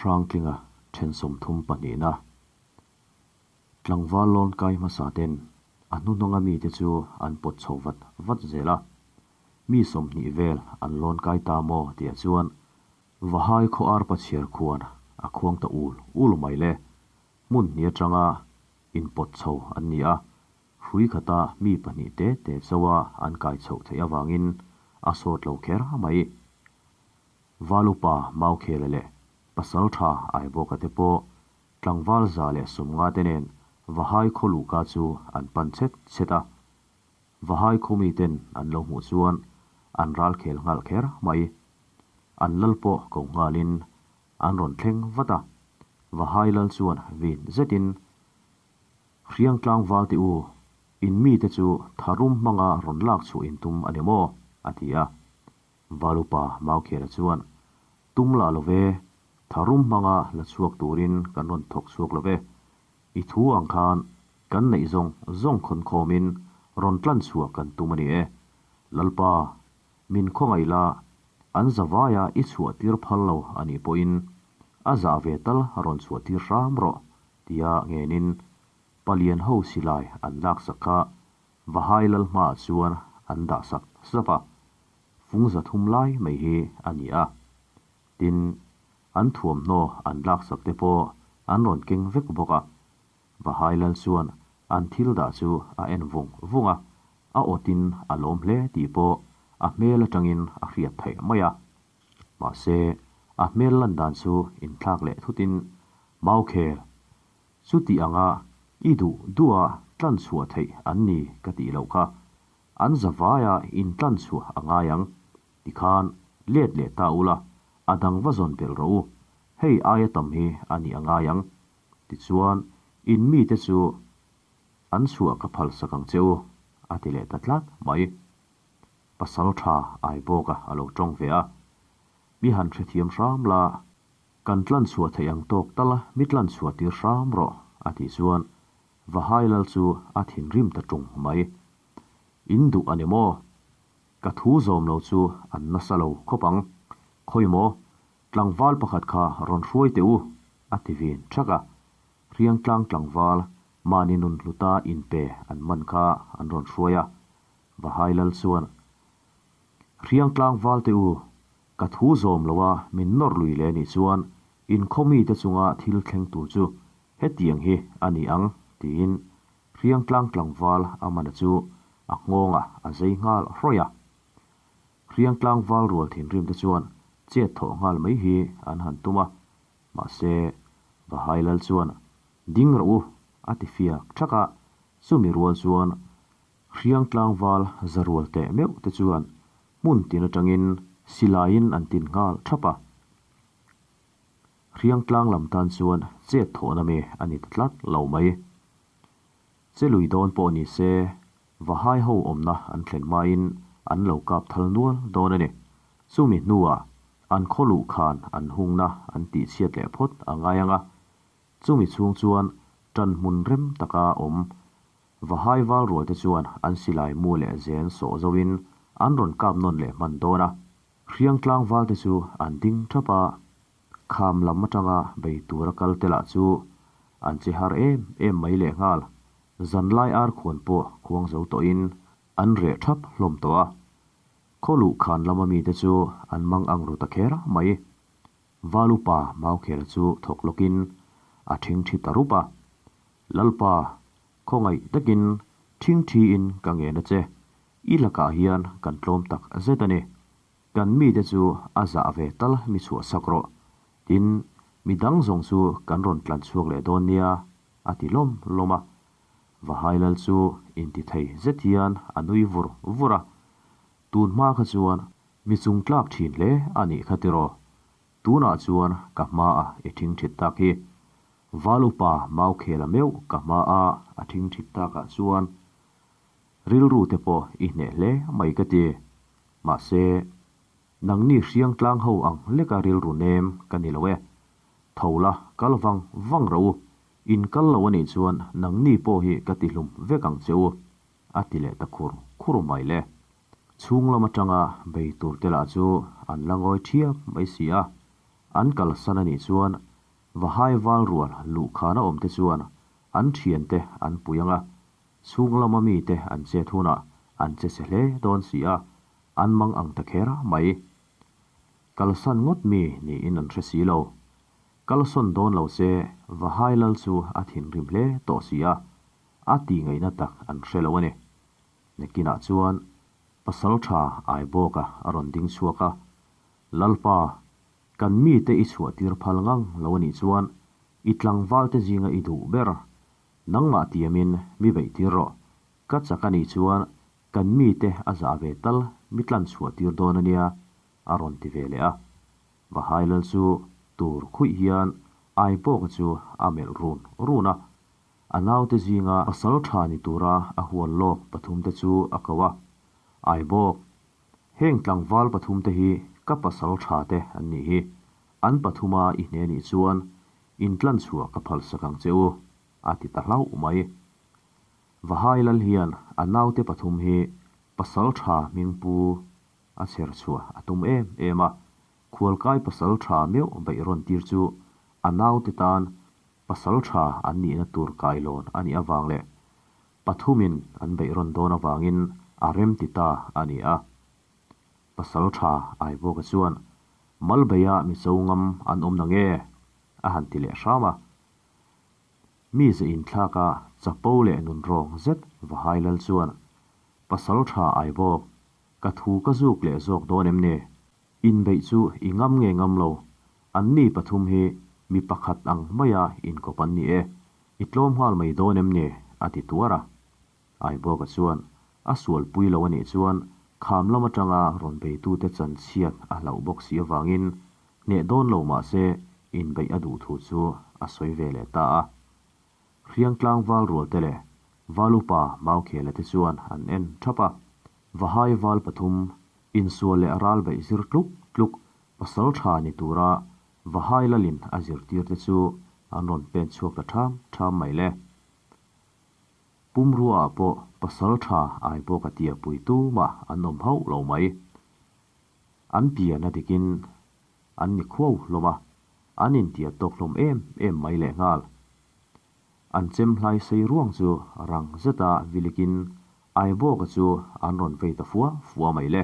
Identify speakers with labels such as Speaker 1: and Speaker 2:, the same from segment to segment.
Speaker 1: Hrangtlinga then 32na tlangval lawn kai hmasa ten a hnuhnawng a mite chu an pawt chho vat vat zel a. Mi 20 vel an lawn kai ta maw tihah chuan Vahai khaw arpa chhiar khuan a khuang ta ul ul mai le. Hmun hnih atanga inpawt chho an ni a, hrui khata mi pahnih te te chauha an kai chhoh theih avangin a sawt lo kher mai. Valupa Maukhela leh Pasaltha Aibawka te pawh tlangval 150 te nen Vahai khaw luhka chu an pan chhet chhet a. Vahai khaw miten an lo hmuh chuan an ral khel nghal kher mai. An lal pawh ko nghalin an rawn thleng vat a. Vahai lal chuan vin zetin, Hriang tlangval tih u, in mite chu tharum hmanga rawn lak chhuah in tum a ni maw? a ti a. Valupa Maukhela chuan, Tum lah lo ve, tharum hmanga la chhuak turin kan rawn thawk chhuak lo ve. I thu ang khan kan neih zawng zawng khawn khawmin rawn tlan chhuah kan tum a ni e. Lalpa, min khawngaih la, an zavaia i chhuah tir phal lo a nih pawhin a zah ve tal rawn chhuah tir hram rawh, tia ngenin palian ho silai an laksak kha Vahai lal hmaah chuan an dah sap sap a, fung 300 lai mai hi a ni a. Tin, an thuamhnaw an laksak te pawh an rawn keng vek bawk a. Vahai lal chuan an thil dah chu a en vung vung a, a awtin a lawm hle tih pawh a hmel atangin a hriat theih mai a. Mahse, a hmel lan dan chu inthlak leh thutin Maukhel Chuti anga i duh duha tlan chhuah theih an ni ka tih loh kha. An zavaia in tlan chhuah a ngai ang. Tikhan let leh ta ula, a dang va zawn belh rawh u. Hei aia tam hi a nih a ngai ang. Tichuan, in mite chu an chhuah ka phalsak ang che u, a ti leh ta tlat mai. Pasal tha Aibawka a lo tawng ve a. Mi han hrethiam hram la. Kan tlan chhuah theih ang tawk tal a, mi tlan chhuah tir hram rawh, a tih chuan Vahai lal chu a thinrim ta ṭung mai. In duh a ni maw? Ka thu zawm lo chu an nasa lo khawp ang. Khawi maw? Tlangval pakhat kha rawn hruai teh u, a ti vin ṭhak a. Hriangtlang tlangval mahni nun hluta inpe an man kha an rawn hruai a. Vahai lal chuan, Hriangtlang val teh u, Ka thu zawm lo a min nawr lui leh nih chuan in khaw mite chunga thil thleng tur chu hetiang hi a ni ang tiin Hriangtlang tlangval a mana chu a nghawngah a zei nghal hrawih a. Hriangtlang val rual thinrim te chuan chet thawh nghal mai hi an han tum a, mahse Vahai lal chuan ding rawh u a ti fiak thak a, chumi rual chuan Hriangtlang val za rual teh meuh te chuan hmun tin atangin silaiin an tin nghal thap a. Hriangtlang lam tan chuan chet thawhna me a ni ta tlat lo mai. Che lui dawn pawh ni se, Vahai ho awmna an thlen hmain an lo kap thal nual dawn a ni. Chumi hnuah an khaw luh khan an hungna an tihchhiat leh phawt a ngai ang a. Chumi chhung chuan tan hmun rem taka awm Vahai val rual te chuan an silai mu leh zen sawh zoin an rawn kap nawn leh hman dawn a. Hriangtlang val te chu an ding thap a, kham lam atanga bei tura kal te lah chu an che har em em mai leh nghal. Zanlai ar khuan pawh khuang zo tawhin an reh thap hlawm tawh a. Khaw luh khan lama mite chu an mang ang ru ta kher mai. Val upa Maukhela chu thawk lawkin a thingthi ta rup a. Lalpa, khawngaih takin thingthiin ka ngen a che, i lakah hian kan tlawm tak zet a ni. Kan mite chu a zah ve tal mi chhuah sak rawh. Tin, mi dang zawng chu kan rawn tlan chhuak leh dawn nia, a ti lawm lawm a. Vahai lal chu intithei zet hian a nui vur vur a. Tun hma kha chuan mi chung tlak thin hle a nih kha tiraw? Tunah chuan ka hmaah i thingthit tak hi. Val upa Maukhela meuh ka hmaa a thingthit takah chuan rilru te pawh i hneh hle mai ka ti. Mahse, nangni hriang tlang ho ang leka rilru nem ka ni lo e. Tho la, kal vang vang rawh u. In kal lo anih chuan nangni pawh hi ka ti hlum vek ang che u, a ti leh ta khur khur mai le. Chhung lam atanga bei tur te lah chu an la ngawi thiam mai si a, an kalsan anih chuan Vahai val rual luhkhana awm te chuan an thiante an pui anga, chhung lama mite an chet hunah an che chhe hle dawn si a, an mang ang ta kher mai. Kalsan ngawt mi niin an hre si lo. Kalsawn dawn lo se Vahai lal chu a thinrim hle tawh si a, a tih ngaihna tak an hre lo a ni. Nakinah chuan Pasaltha Aibawka a rawn ding chhuak a, Lalpa, kan mite i chhuahtir phal ngang lo a nih chuan i tlangvalte zinga i duh ber, nangmah tiamin mi beihtir rawh, ka chak a nih chuan kan mite a zah ve tal mi tlan chhuahtir dawn a nia, a rawn ti ve leh a. Vahai lal chu tur khuih hian Aibawka chu a melh run run a. A naute zinga pasal tha ni tura a hual lawk pathumte chu a ko a, Aibawk, heng tlangval pathumte hi ka pasal tha te an nih hi, an pathuma i hne nih chuan intlanchhuah ka phalsak ang che u, a ti ta hlauh mai. Vahai lal hian a naute pathum hi pasal tha hming pu a chher chhuah a tum em em a, khualkai pasal tha meuh beih rawn tir chu a naute tan Pasal tha an nihna tur kailawn a nih avang leh pathumin an beih rawn dawn avangin a rem ti ta a ni a. Pasal tha Aibawka chuan, Malbeia mizo ngam an awm na nge? a han ti leh hram a. Mi ze inthlaka chapo leh nunrawng zet Vahai Lal chuan, Pasal tha Aibawk, ka thu ka zuk leh zawk dawn em ni? Inbeih chu i ngam nge ngam lo, anni pathum hi mi pakhat ang maia inkawp an ni e, i tlawm nghal mai dawn em ni? a ti tuar a. Aibawka chuan a sualpui lo a nih chuan kham lam atanga rawn beitute chanchhiat a hlauh bawk si avangin hneh dawn lo mah se inbeih a duh thu chu a sawi ve leh ta a. Hriangtlang val rualte leh Valupa Maukhela te chuan an en thap a. Vahai val pathum, insual leh ral beih zir tluk tluk pasal tha ni tura Vahai lalin a zirtir te chu an rawn pen chhuak ta ṭham ṭham mai le. Pumrua ah pawh pasal tha ai pawh ka tia pui tumah an awm hauh lo mai. An pian a dikin an ni khuau hlawm a, an intia tawk hlawm em em mai lehnghal. An chem hlai sei ruang chu rang zeta vilikin Aibawka chu an rawn vei ta fua fua mai le.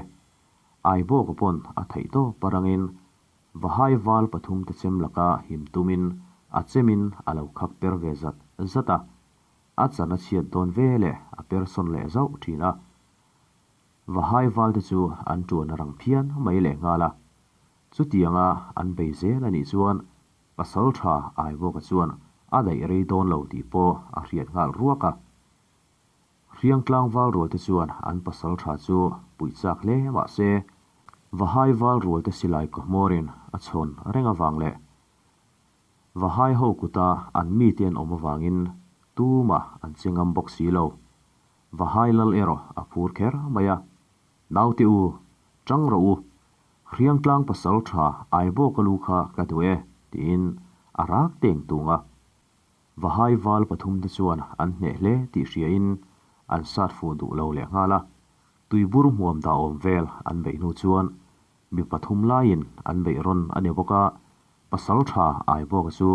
Speaker 1: Aibawka pawn a theih tawp a rangin Vahai val pathum te chem laka him tumin a chemin a lo khak per ve zat zat a, a chan a chhiat dawn ve leh a per sawn leh zauh thin a. Vahai val te chu an tuan a rang phian mai leh nghal a. Chutianga an bei zel a nih chuan Pasal tha Aibawka chuan a daih rei dawn lo tih pawh a hriat nghal ruak a. Hriangtlang val rual te chuan an pasal tha chu puih chak hle mah se, Vahai val rual te silai kaw hmawrin a chhawn reng avang leh Vahai ho kuta an mite an awm avangin tumah an che ngam bawk si lo. Vahai lal erawh a phur kher mai a, Naute u, tang rawh u, Hriangtlang pasal tha Aibawka lu kha ka duh e, tiin a rak teng tung a. Vahai val pathum te chuan an hneh hle tih hriain an sat fuh duh lo leh nghal a. Tuibur hmuam dah awm vel an beih hnu chuan mi pathum laiin an beih rawn a ni bawk a, pasal tha Aibawka chu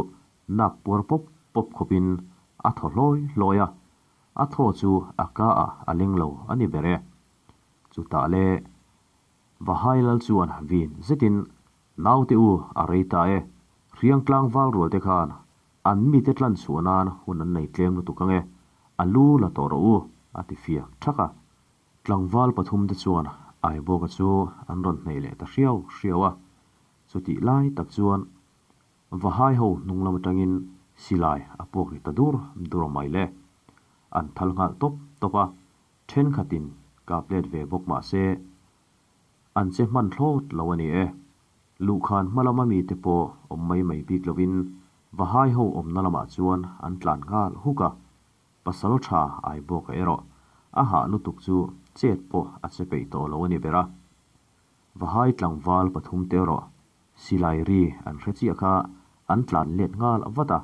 Speaker 1: nak puar pawp pawp khawpin a thaw hlawi hlawi a, a thaw chu a ka ah a leng lo a ni ber e. Chutah le. Vahai lal chuan vin zetin, Naute u, a rei ta e. Hriangtlang val rual te khan an mite tlan chhuah nan hun an nei tlem lutuk ange, a lu la tawh rawh u, a ti fiak thak a. Tlangval pathum te chuan Aibawka chu an rawn hnaih leh ta hriau hriau a. Chutih lai tak chuan Vahai ho hnung lam atangin silai a puak ri ta dur dur mai le. An thal nghal tawp tawp a, Thenkhatin kap let ve bawk mah se, an che hman thlawt lo a ni e. Luhkhan hma lama mite pawh awm mai mai bik lovin Vahai ho awmna lamah chuan an tlan nghal huk a, pasal tha Aibawka erawh a hah lutuk chu chet pawh a che peih tawh lo a ni ber a. Vahai tlangval pathum te erawh silai ri an hre chiah kha an tlan let nghal vat a,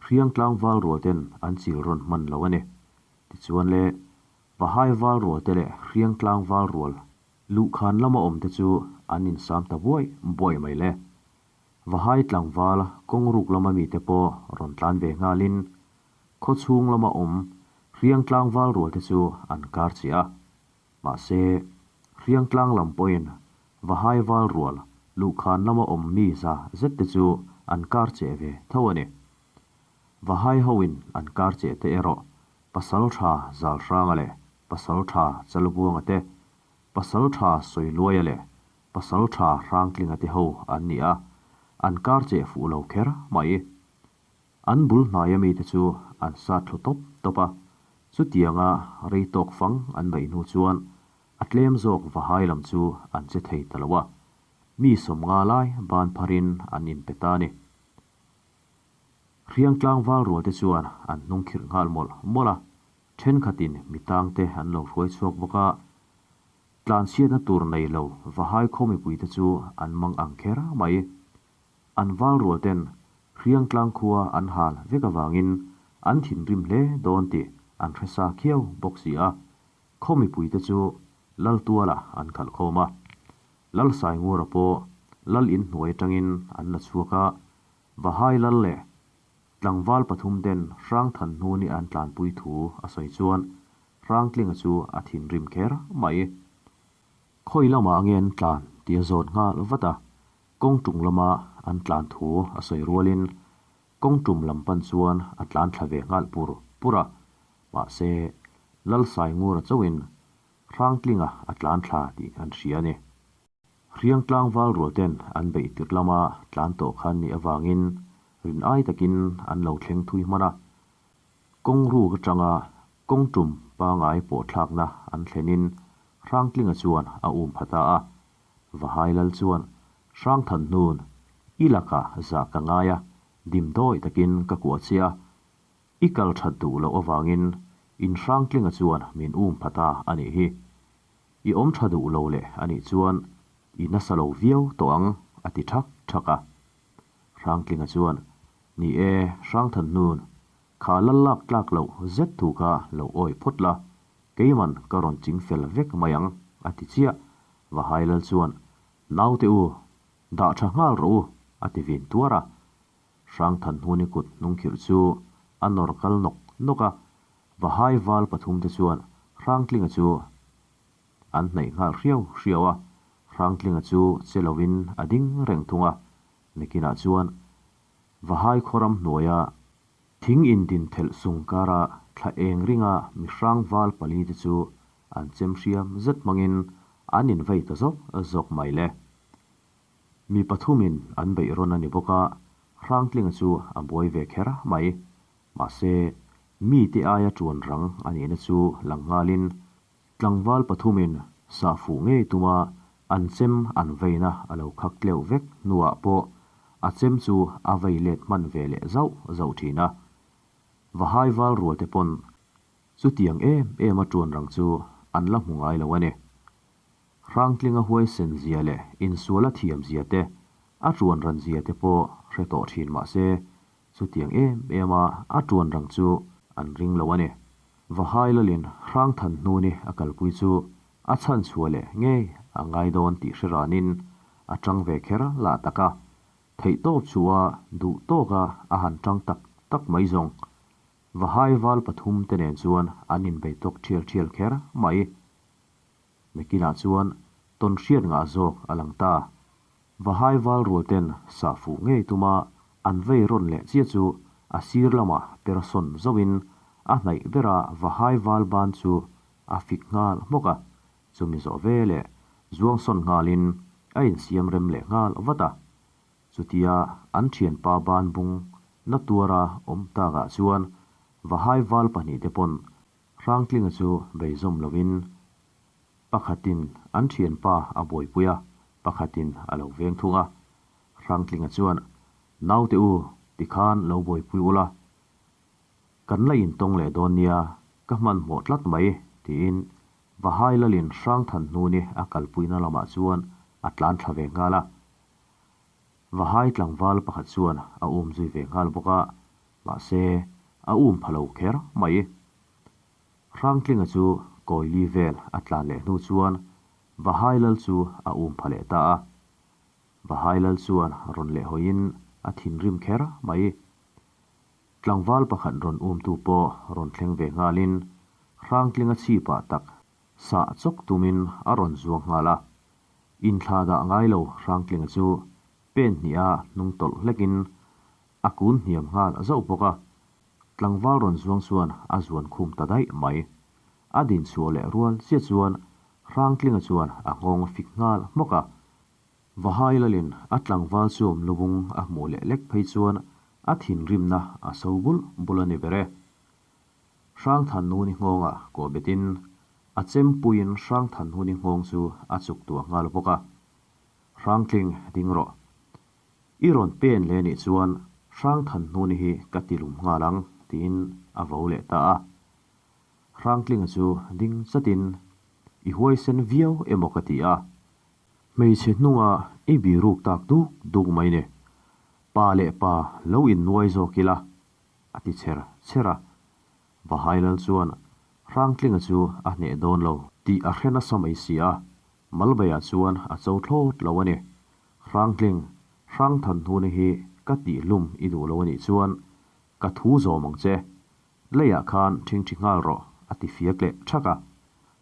Speaker 1: Hriang tlangval rual ten an chil rawn hman lo a ni. Tichuan le, Vahai val rual te leh Hriang tlangval rual luhkhan lama awm te chu an insam ta buai buai mai le. Vahai tlangval kawng ruk lama mite pawh rawn tlan ve nghalin khaw chhung lama awm hriang tlangval rual te chu an kar chiah a. Mahse, hriang tlang lam pawhin Vahai val rual luhkhan lama awm mi za zet te chu an kar cheh ve tho a ni. Vahai hoin an kar cheh te erawh Pasaltha Zalhranga leh Pasaltha Chalbuanga te, Pasaltha Sawiluaia leh Pasaltha Hrangtlinga te ho an ni a, an kar cheh fuh lo kher mai. An bul hnaia mite chu an sat thlu tawp tawp a, chutianga rei tawk fang an beih hnu chuan a tlem zawk Vahai lam chu an che thei ta lo a, mi 50 lai ban pharin an inpe ta a ni. Hriang tlangval rualte chuan an hnung khirh nghal mawlh mawlh a, thenkhatin mi tangte an lo hruai chhuak bawk a. Tlanchhiatna tur nei lo Vahai khaw mipuite chu an mang ang kher mai. An val rualten Hriang tlang khua an hal vek avangin an thinrim hle dawn tih an hre sa khiau bawk si a, khaw mipuite chu Lal tualah an khalh khawm a. Lal Saingura pawh Lal in hnuai atangin an la chhuak a, Vahai lal leh tlangval pathum ten Hrangthan hnuni an tlanpui thu a sawi chuan Hrangtlinga chu a thinrim kher mai. Khawi lamah nge an tlan tih a zawt nghal vat a, kawng tung lama an tlan thu a sawi rualin kawng tum lam pan chuan a tlan thla ve nghal pur pur a, mahse Lal Saingura chauhin Hrangtlinga a tlan thla tih an hria a ni. Hriang tlangval rual ten an beih tirh lama tlan tawh khan nih avangin rin ai takin an lo thleng thui hman a. Kawng ruk atanga kawng tum pangai pawh thlakna an thlenin Hrangtlinga chuan a um pha ta a. Vahai lal chuan Hrangthan hnun i lakah zah ka ngai a, dim dawi takin ka kuah che a. I kal that duh loh avangin in Hrangtlinga chuan min um pha ta a nih hi. I awm tha duh lo leh a nih chuan i nasa lo viau tawh ang, a ti thak thak a. Hrangtlinga chuan, Ni e, Hrangthan hnun, kha lal lak tlak loh zet thu kha lo awi phawt la, keiman ka rawn ching fel vek mai ang, a ti chiah. Vahai lal chuan, Naute u, dah tha nghal rawh u, a ti vin tuar a. Hrangthan hnuni kut hnungkhirh chu a nawr kal nawk nawk a, Vahai val pathumte chuan Hrangtlinga chu an hnaih nghal hriau hriau a, Hrangtlinga chu che lovin a ding reng thung a, nakinah chuan Vahai khawram hnuaia thing indin thelh sung kara thla eng ringa mi hrang val palite chu an chem hriam zet hmangin an invei ta zawk zawk mai le. Mi pathumin an beih rawn a ni bawk a, Hrangtlinga chu a buai ve kher mai. Mahse, mite aia tuan rang a nihna chu lang nghalin tlangval pathumin sah fuh ngei tuma an chem an veina a lo khak tleuh vek hnuah pawh a chem chu a vei let hman ve leh zauh zauh thin a. Vahai val rualte pawn chutiang em em a tuan rang chu an la hmu ngai lo a ni. Hrangtlinga huaisen zia leh insuala thiam zia te, a tuan ran zia te pawh hre tawh thin mahse, Chutiang em em a a tuan rang chu an ring lo a ni. Vahai lalin Hrangthan hnuni a kalpui chu a chhan chhuah leh ngei a ngai dawn tih hre ranin a tang ve kher lah tak a. Theih tawp chu a duh tawk a a han tang tak tak mai zawng. Vahai val pathum te nen chuan an inbei tawk thial thial kher mai. Nakinah chuan tawn hriat ngah zawk a lang ta. Vahai val rual ten sah fuh ngei tuma an vei rawn leh chiah chu a sir lamah per sawn zauhin a hnaih bera Vahai val ban chu a fik nghal hmawk a, chumi zawh ve leh zuang sawn nghalin a insiam rem leh nghal vat a. Chutia an thianpa ban bung na tuara awm takah chuan Vahai val pahnihte pawn Hrangtlinga chu beizawm lovin pakhatin an thianpa a buaipui a, pakhatin a lo veng thung a. Hrangtlinga chuan, Naute u, tikhan lo buaipui ula, kan la intawng leh dawn nia, ka hmanhmawh tlat mai, tiin Vahai lalin Hrangthan hnuni a kalpuina lamah chuan a tlan thla ve nghal a. Vahai tlangval pakhat chuan a um zui ve nghal bawk a, mahse a um pha lo kher mai. Hrangtlinga chu Kawili vel a tlan leh hnu chuan Vahai lal chu a um pha leh ta a. Vahai lal chuan rawn leh hawiin a thinrim kher mai. Tlangval pakhat rawn umtu pawh rawn thleng ve nghalin Hrangtlinga chhipah tak sah chawk tumin a rawn zuang nghal a. Inthladah ngai lo Hrangtlinga chu pen hniha hnung tawlh hlekin a kun hniam nghal zauh bawk a. Tlangval rawn zuang chuan a zuan khum ta daih mai. A din chhuah leh rual chiah chuan Hrangtlinga chuan a nghawng a fik nghal hmawk a. Vahai lalin a tlangval chuam lubung a hmuh leh lek phei chuan a thinrimna a so bulh bulh a ni ber e. Hrangthanhuni nghawngah kawh betin a chempuiin Hrangthanhuni nghawng chu a chuk tuah nghal bawk a. Hrangtling ding rawh. I rawn pen leh nih chuan Hrangthanhuni hi ka ti lum nghal ang tiin a vo leh ta a. Hrangtlinga chu ding chatin i huaisen viau emaw ka ti a. Hmeichhe hnunga i biruk tak duk duk mai ni. Pa leh pa lo innuai zawk ila a ti chher chher a. Vahai lal chuan Hrangtlinga chu a hneh dawn lo tih a hre nasa mai si a, Malbaiah chuan a cho thlawt lo a ni. Hrangtling, Hrangthanhuna hi ka tih hlum i duh lo a nih chuan ka thu zawm ang che. Leiah khan ṭhingṭhi nghal rawh a ti fiak leh ṭhak a.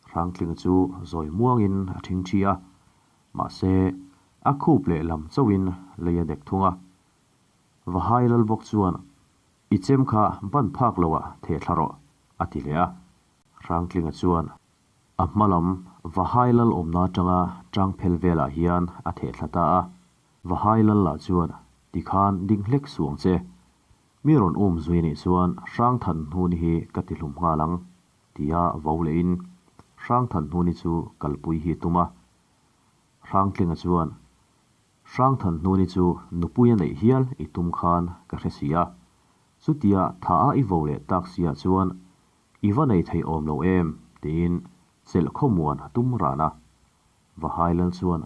Speaker 1: Hrangtlinga chu zawi muangin a ṭhingṭhi a, mahse a khup leh lam chauhin lei a dek thung a. Vahai lal bawk chuan, I chem kha ban phak loah theh thla rawh, a ti leh a. Hrangtlinga chuan, A hma lam Vahai lal awmna atanga tang phel velah hian a theh thla ta a. Vahai lal lah chuan, Tikhan ding hlek suh ang che. Mi rawn um zui anih chuan Hrangthanhnuni hi ka ti hlum nghal ang, tia vo lehin Hrangthanhnuni chu kalpui hi a tum a. Hrangtlinga chuan, Hrangthanhnuni chu nupui a neih hial i tum khan ka hre si a, chutia tha a i vo leh tak siah chuan i va nei thei awm lo em? tiin chelh khawmuan a tum ran a. Vahai lal chuan,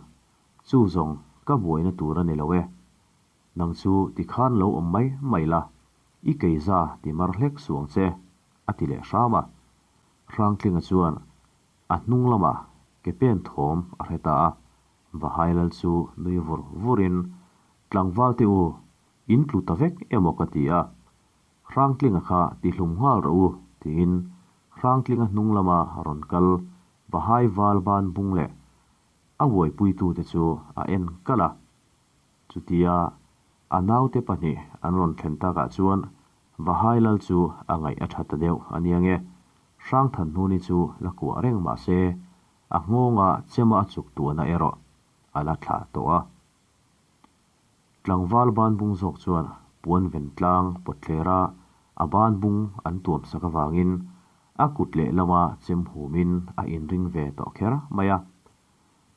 Speaker 1: Chu zawng ka buaina tur a ni lo e. Nang chu tikhan lo awm mai mai la, i keiza ti mar hlek suh ang che, a ti leh hram a. Hrangtlinga chuan a hnung lamah ke pen thawm a hre ta a. Vahai lal chu nui vur vurin, Tlangval te u, in tlu ta vek emaw ka ti a, Hrangtlinga kha ti hlum nghal rawh u, tiin Hrangtlinga hnung lama rawn kal Vahai val ban bung leh a buaipuitute chu a en kalh a. Chutia a naute pahnih an rawn thlen takah chuan Vahai lal chu a ngaih a tha ta deuh a nia nge, Hrangthanhnuni chu la kuah reng mah se a nghawnga chema a chuk tuahna erawh a la thlah tawh a. Tlangval ban bung zawk chuan puan ven tlang pawthlera a ban bung an tuam sak avangin a kut lehlama chem humin a inring ve tawh kher mai a.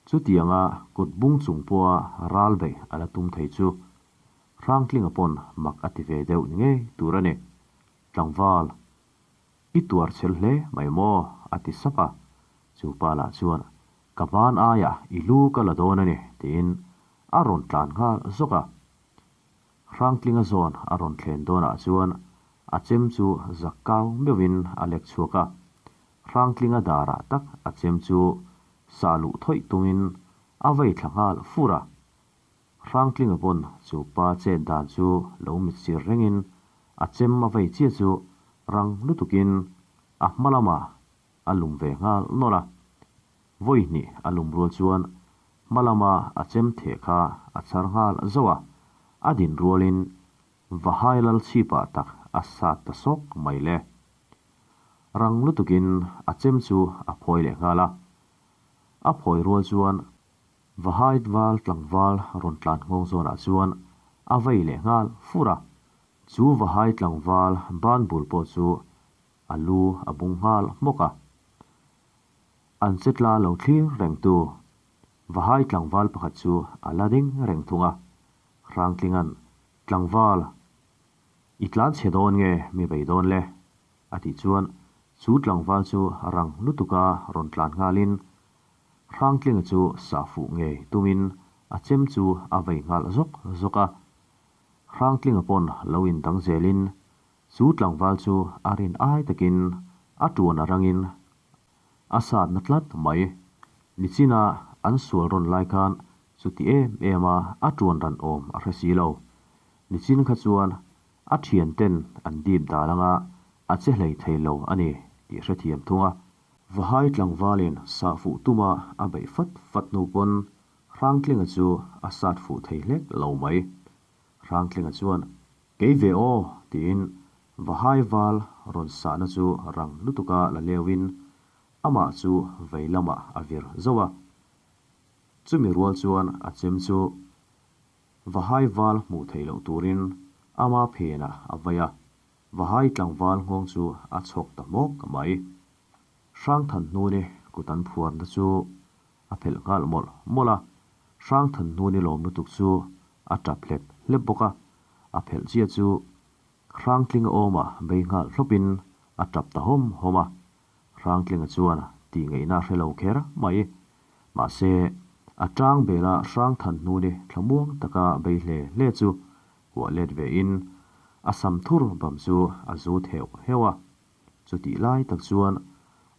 Speaker 1: Chutianga kut bung chung pawha ral beih a la tum thei chu Hrangtlinga pawn mak a ti ve deuh ni ngei tur a ni. Tlangval, i tuar chhel hle mai maw? a ti sap a. Chu pa lah chuan, Ka ban aiah i lu ka la dawn a ni, tiin a rawn tlan nghal zawk a. Hrangtlinga zawn a rawn thlen dawnah chuan a chem chu zak kau meuhin a lek chhuak a. Hrangtlinga darah tak a chem chu sah luh thawih tumin a vei thla nghal fur a. Hrangtlinga pawn chu pa chet dan chu lo mit sir rengin a chem a vei chiah chu rang lutukin a hma lamah a lum ve nghal nawlh a. Vawi hnih a lum rual chuan hma lama a chem theh kha a chhar nghal zauh a, a din rualin Vahai lal chhipah tak a sat ta sawk mai le. Rang lutukin a chem chu a phawi leh nghal a. A phawi rual chuan Vahai val tlangval rawn tlan nghawng zawnah chuan a vei leh nghal fur a. Chu Vahai tlangval ban bul pawh chu a lu a bung nghal hmawk a. An che tla lo thlir rengtu Vahai tlangval pakhat chu a la ding reng thung a. Hrangtlinga'n, Tlangval, i tlan chhe dawn nge mi bei dawn le? a tih chuan chu tlangval chu rang lutuka rawn tlan nghalin Hrangtlinga chu sah fuh ngei tumin a chem chu a vei nghal zawk zawk a. Hrangtlinga pawn lo indang zelin chu tlangval chu a rin ai takin a tuan a rangin a satna tlat mai. Nichina an sual rawn lai khan Chuti em em a a tuan ran awm a hre si lo. Nichin kha chuan a thian ten an dip dal anga a che hlei thei lo a ni tih hrethiam thung a. Vahai tlangvalin sah fuh tuma a beih fat fat hnu pawn Hrangtlinga chu a sat fuh thei hlek lo mai. Hrangtlinga chuan, Kei ve aw! tiin Vahai val rawn sahna chu rang lutuka la leuin amah chu vei lamah a vir zauh a. Chumi rual chuan a chem chu Vahai val hmuh theih loh turin ama phenah a vai a, Vahai tlangval nghawng chu a chhawk ta hmawk mai. Hrangthanhnuni kut an phuarna chu a phelh nghal mawlh mawlh a, Hrangthanhnuni lawm lutuk chu a tap hlep hlep bawk a, a phelh chiah chu Hrangtlinga awmah bei nghal hlawpin a tap ta hawm hawm a, Hrangtlinga chuan tih ngaihna a hre lo kher mai. Mahse, a tang bela Hrangthanhnuni thlamuang taka bei hle hle chu kuah let ve in a sam thur bam chu a zut heuh heuh a. Chutih lai tak chuan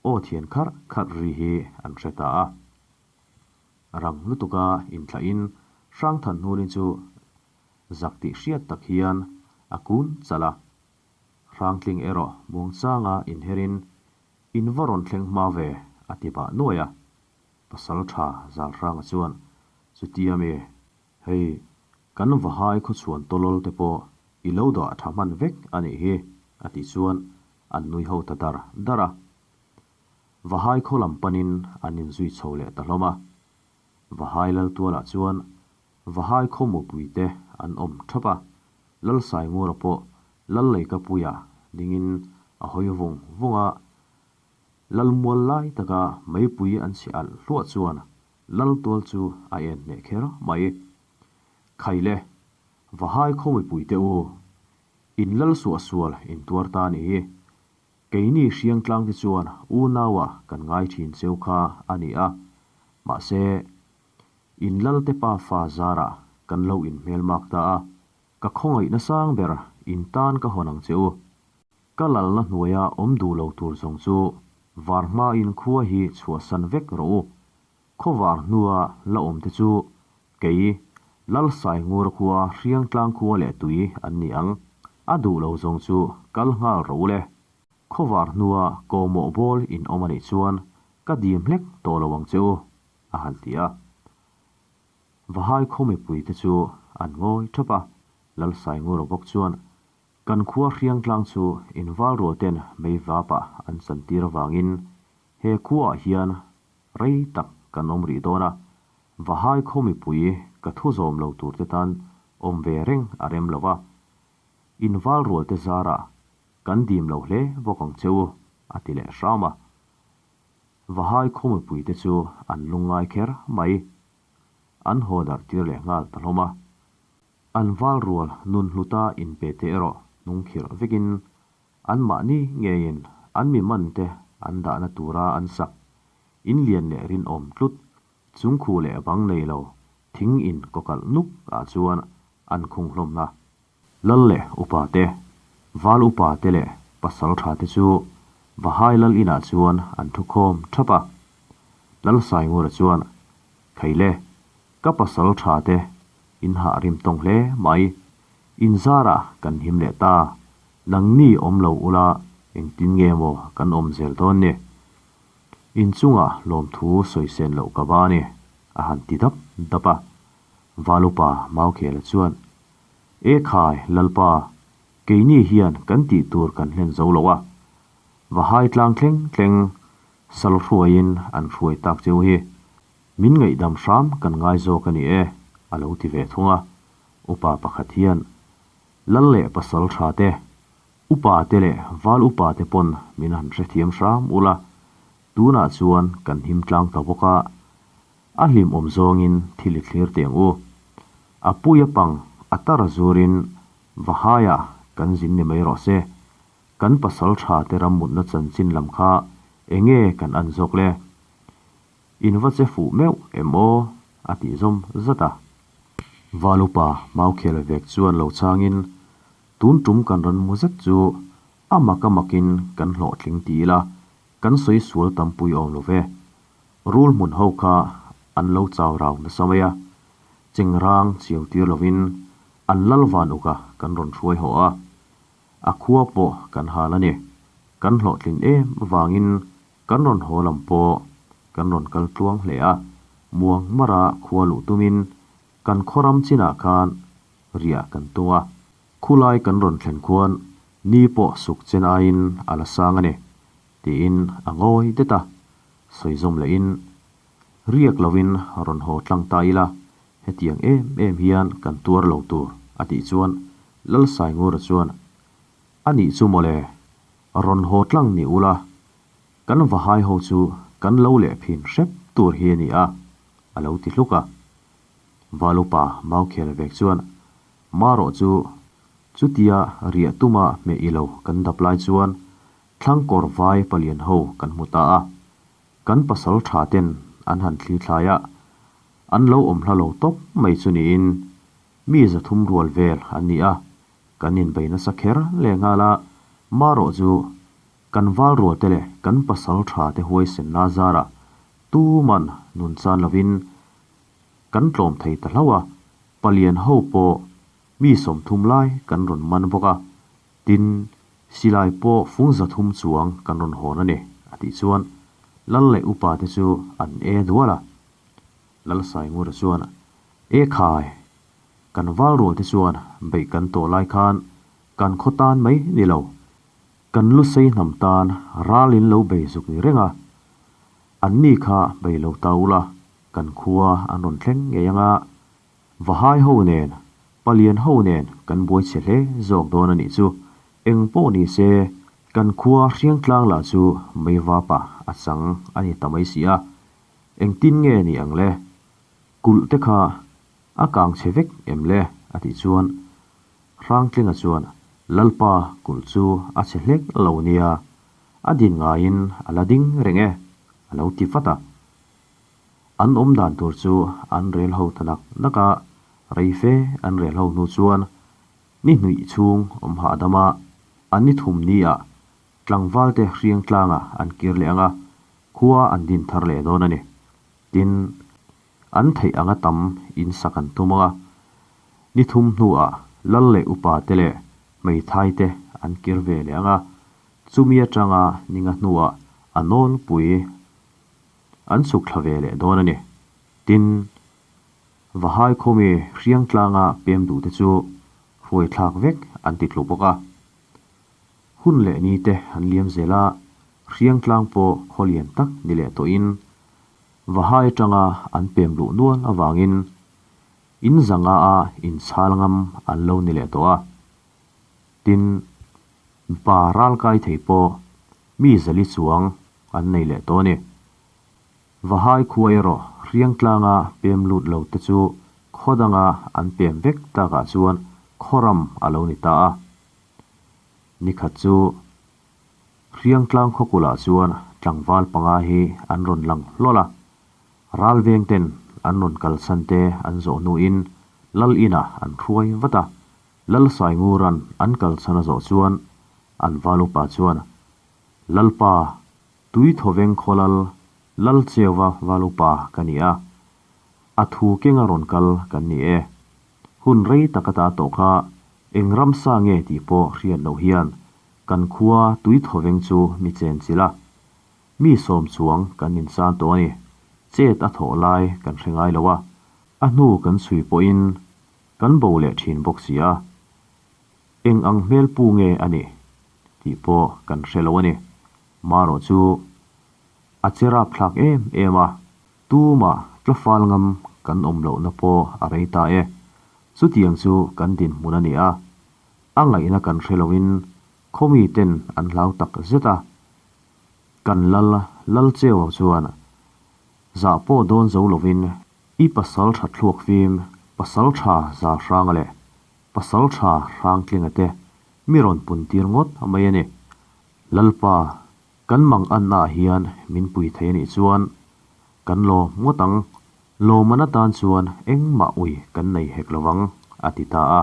Speaker 1: aw thian kharh kharh ri hi an hre ta a. Rang lutuka inthlahin Hrangthanhnuni chu zak tih hriat tak hian a kun chalh a. Hrangtling erawh muangchanga inherin in va rawn thleng hma ve a ti bah nuai a. Pasal tha Zalhranga chuan, Chutia mi, hei kan Vahai khawchhuan tawlawl te pawh i lo dah tha hman vek a nih hi a tih chuan an nui ho ta dar dar a. Vahai khaw lam panin an inzui chho leh ta hlawm a. Vahai Laltualah chuan Vahai khaw mupuite an awm thap a, Lalsaingura pawh Lalleikapuia dingin a hawi vung vung a, Lalmual lai taka meipui an chhi alh hluah chuan Laltual chu a en hneh kher mai. Khaile, Vahai khaw mipuite u, in lal suahsual in tuar ta ni hi. Keini hriangtlang te chuan unaua kan ngai thin cheu kha a ni a, mahse, In Lalte pa fa zarah kan lo inhmelmak ta a, ka khawngaihna sang ber in tan ka hawn ang che u. Ka lalna hnuaia awm duh lo tur zawng chu var hmain khua hi chhuahsan vek rawh u. Khaw var hnua la awm te chu kei Lalsaingura khua Hriangtlang khua leh tui an ni ang. A duh lo zawng chu kal nghal rawh u le. Khaw var hnua kawmawh bawl in awm a nih chuan ka dim hlek tawh lo ang che u. a han ti a. Vahai khaw mipuite chu an ngawi thap a, Lalsaingura bawk chuan kan khua Hriangtlang chu inval rualten meivapah an chantir avangin he khuaah hian rei tak kan awm rih dawn a, Vahai khaw mipui ka thu zawm lo turte tan awm ve reng a rem lo va, inval rualte zarah kan dim lo hle bawk ang che u, a ti leh hram a. Vahai khaw mipuite chu an lungngai kher mai. An haw darh tir leh nghal ta hlawm a. An val rual nun hluta inpe te erawh hnung khirh vekin anmahni ngeiin an mi man te an dahna tura an sak in lian leh rinawm tlut chungkhu leh bang nei lo thing in kawkalh nuk ah chuan an khung hlawm a. Lal leh upa te, val upa te leh pasal tha te chu Vahai lal inah chuan an thu khawm thap a. Lal Saingura chuan, Khaile, ka pasal tha te in hah rim tawng hle mai, in zarah kan him leh ta, nangni awm lo ula engtin nge maw kan awm zel dawn ni? In chungah lawmthu sawi sen loh ka ba ni, a han ti dap dap a. Val upa Maukhela chuan, E khai, Lalpa, keini hian kan tih tur kan hlen zo lo a, Vahai tlang thleng thleng sal hruaiin an hruai tak cheu hi min ngaihdam hram kan ngai zawk a ni e, a lo ti ve thung a. Upa pakhat hian, Lal leh pasal tha te, upa te leh val upa te pawn min han hrethiam hram ula, tunah chuan kan him tlang ta bawk a, A hlimawm zawngin thil i thlir teh ang u. A pui a pang a tar a zurin Vahaiah kan zin ni mai rawh se. Kan pasal tha te ram mutna chanchin lam kha enge kan an zawk le? In va che fuh meuh em aw? a tih zawm zat a. Valupa Maukhel vek chuan lo changin tun tum kan rawn mu zet chu a mak a makin kan hlawhtling ti ila kan sawi sual tampui awm lo ve. Rul hmun ho kha an lo chau rau nasa mai a. Chengrang chiau tir lovin an lal van uka kan rawn hruai haw a, a khua pawh kan hal a ni. Kan hlawhtlin em avangin kan rawn haw lam pawh kan rawn kal tluang hle a, muang mara khua luh tumin kan khaw ram chinah khan riah kan tum a. Khulai kan rawn thlen khuan ni pawh suk chen aiin a la sang a ni, tiin a ngawi det a, sawi zawm lehin Riak lovin rawn haw tlang ta ila, hetiang em em hian kan tuar lo tur, a tih chuan Lalsaingura chuan, A nih chu mawle, rawn haw tlang ni ula, kan vahai ho chu kan lo leh phin hrep tur hi a ni a, a lo ti hluk a. Valupa Maukhel vek chuan, Marawh chu chutia riah tuma hmeh i lo kan dap lai chuan thlangkawr vai palian ho kan hmu ta a, Kan pasal tha ten an han thli thlai a, an lo awm hla lo tawp mai chu niin mi 300 rual vel an ni a, kan inbei nasa kher leh nghal a, marawh chu kan val rual te leh kan pasal tha te huaisenna zarah tuman nun chan lovin kan tlawm thei ta hlauh a, palian ho pawh mi 30 lai kan rawn man bawk a, Tin, silai pawh fung 300 chuang kan rawn hawn a ni, a tih chuan Lal leh upa te chu an e dual a. Lal Saingura chuan, E khai, kan val rual te chuan beih kan tawh lai khan kan khaw tan mai ni lo, kan lu sei hnam tan ral in lo bei zuk ni reng a, an ni kha bei lo ta ula kan khua an rawn thleng ngei anga, Vahai ho nen, palian ho nen kan buai chhe hle zawk dawn a nih chu. Eng pawh ni se, kan khua hriangtlang lah chu meivapa a chang a ni ta mai si a. Engtin nge ni ang le? Kulh te kha a kang chhe vek em le? a tih chuan Hrangtlinga chuan Lalpa kulh chu a chhe hlek lo nia, a din ngaiin a la ding reng e, a lo ti vat a. An awm dan tur chu an rel ho ta nak nak a, rei fe an rel ho hnu chuan ni hnuih chhung awm hahdam a, an ni thum ni ah tlangval te hriang tlang ah an kir leh ang a, khua an din thar leh dawn a ni. Tin, an theih anga tam in sak an tum ang a, ni thum hnu ah lal leh upa te leh hmeithai te an kir ve leh ang a, chumi atanga ninga hnu ah a nawlpui An chhuk thla ve leh dawn a ni. Tin, Vahai khawmi hriang tlanga pem duhte chu hruai thlak vek an ti tlu bawk a. Hun leh ni te an liam zel a, hriang tlang pawh khaw lian tak ni leh tawhin Vahai atanga an pem luh nual avangin in zanga a inchhal ngam an lo ni leh tawh a. Tin, mipa ral kai thei pawh mi 400 chuang an nei leh tawh a ni. Vahai khua erawh hriang tlanga pem lut lo te chu khaw danga an pem vek takah chuan khaw ram a lo ni ta a. Nikhat chu hriang tlang khaw kulah chuan tlangval panga hi an rawn lang hlawl a. Ral veng ten an rawn kalsan te an zawh hnuin lal inah an hruai vat a. Lal Saingura'n an kalsan a zawh chuan an val upa chuan Lalpa, tui thawveng khaw lal, Lal Cheuva val upa ka ni a, a thu kenga rawn kal kan ni e. Hun rei tak ata tawh kha eng ramsa nge tih pawh hriat loh hian kan khua tui thawveng chu mi chen chilh a, mi 10 chuang kan insan tawh a ni. Chet a thawh lai kan hre ngai lo a, a hnu kan chhui pawhin kan bo leh thin bawk si a. Eng ang hmel pu nge a nih tih pawh kan hre lo a ni. Marawh chu a che rapthlak em em a, tumah tlafal ngam kan awm lohna pawh a rei ta e. Chutiang chu kan dinhmun a ni a, a ngaihna kan hre loin khawmi ten an hlau tak zet a. Kan lal lal cheu chuan zah pawh dawn zo lovin i pasal tha thluak fim, pasal tha zal hranga leh Pasal tha Hrangtlinga te mi rawn pun tir ngawt mai a ni. Lalpa, kan mang anna ah hian min pui thei a nih chuan kan lawm ngawt ang, lawmman atan chuan engmah ui kan nei hek lo vang, a ti ta a.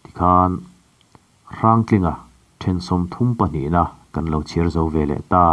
Speaker 1: Tikhan Hrangtlinga then 32 na kan lo chhiar zo ve leh ta.